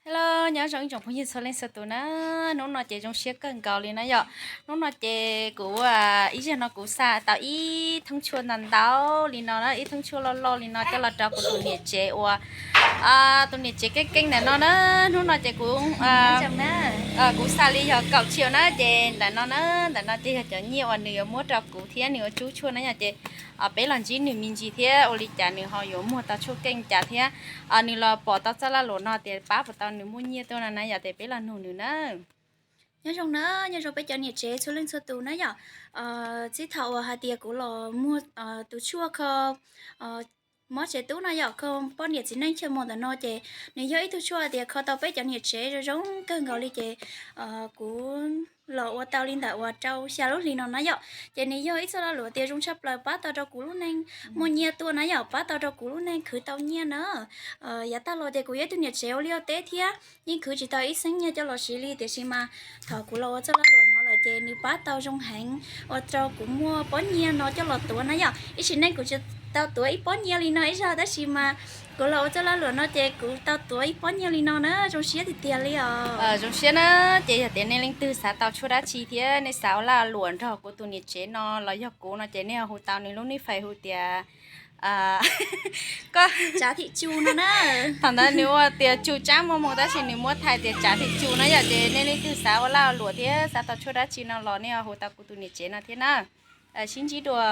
Hello, nyob zoo ib tsoom phooj ywg txhua leej txhua tus na. Hnub no ces zoo siab kawg nkaus li na yom. Hnub no ces kuv ib zaug no kuv xa tau ib thoob tshuaj ntau ntau li no na, ib thoob tshuaj loj loj li no coj los rau kuv tus niam tsev uas tus niam tsev keej keej ntawm no na. Hnub no ces kuv kuv xa li yog kaum tsiaum na, ces ntawm no na, ntawm no ces yog cov nyiaj uas nws yuav muab rau kuv thiab nws ua tsub tshuaj na yom. Ces peb los ntsib nws me ntsis thiab ua li cas nws ho yuav muag tau tshuaj keej cas thiab nws los pom tau txoj lag luam no tias pab puas tau nws muaj nyiaj tuaj no na yom, ces peb los nug nws na. Nyob zoo na, nyob zoo peb cov niam tsev txhua leej txhua tus na yom. Txij thaum uas hais tias kuv los muag tus tshuaj kho mob tsev tub no yom, kho poj niam txiv neej chaw mos ntawm no ces nws yog ib tug tshuaj hais tias kho tau peb cov niam tsev zoo zoo kawg nkaus li ces kuv los ua tau li ntawm uas rau xya lub hlis no na yom. Ces nws yog ib txoj lag luam tias zoo tshaj plaws pab tau rau kuv lub neej muaj nyiaj tuaj na yom, pab tau rau kuv lub neej khwv tau nyiaj na. Yav tag los ces kuv yog ib tug niam tsev ua liaj ua teb thiab yeej khwv tsis tau ib xeeb nyiaj coj los siv li, tiam sis mas thaum kuv los ua txoj lag luam no lawm ces nws pab tau zoo heev ua rau kuv muaj pob nyiaj no coj los tuav na yom. Ib sim neej kuv tsis tau tuav ib pob nyiaj li no ib zaug tab sis mas kuv los ua txoj lag luam no ces kuv tau tuav ib pob nyiaj li no na, zoo siab tiag tiag li os. Zoo siab na. Ces yog tias nej leej twg xav tau tshuaj dab tsi thiab nej xav ua lag luam nrog kuv tus niam tsev no los yog kuv no ces nej hu tau nws lub nick Face hu tias koj Tsav Thim Tsu no na. Thaum ntawd nws ua tias Tsu Tsab Muaj Moos tab sis nws muab thaij tias Tsav Thim Tsu no yom. Ces nej leej twg xav ua lag ua luam thiab xav tau tshuaj dab tsi no los nej hu tau kuv tus niam tsev no thiab na. Sib ntsib dua.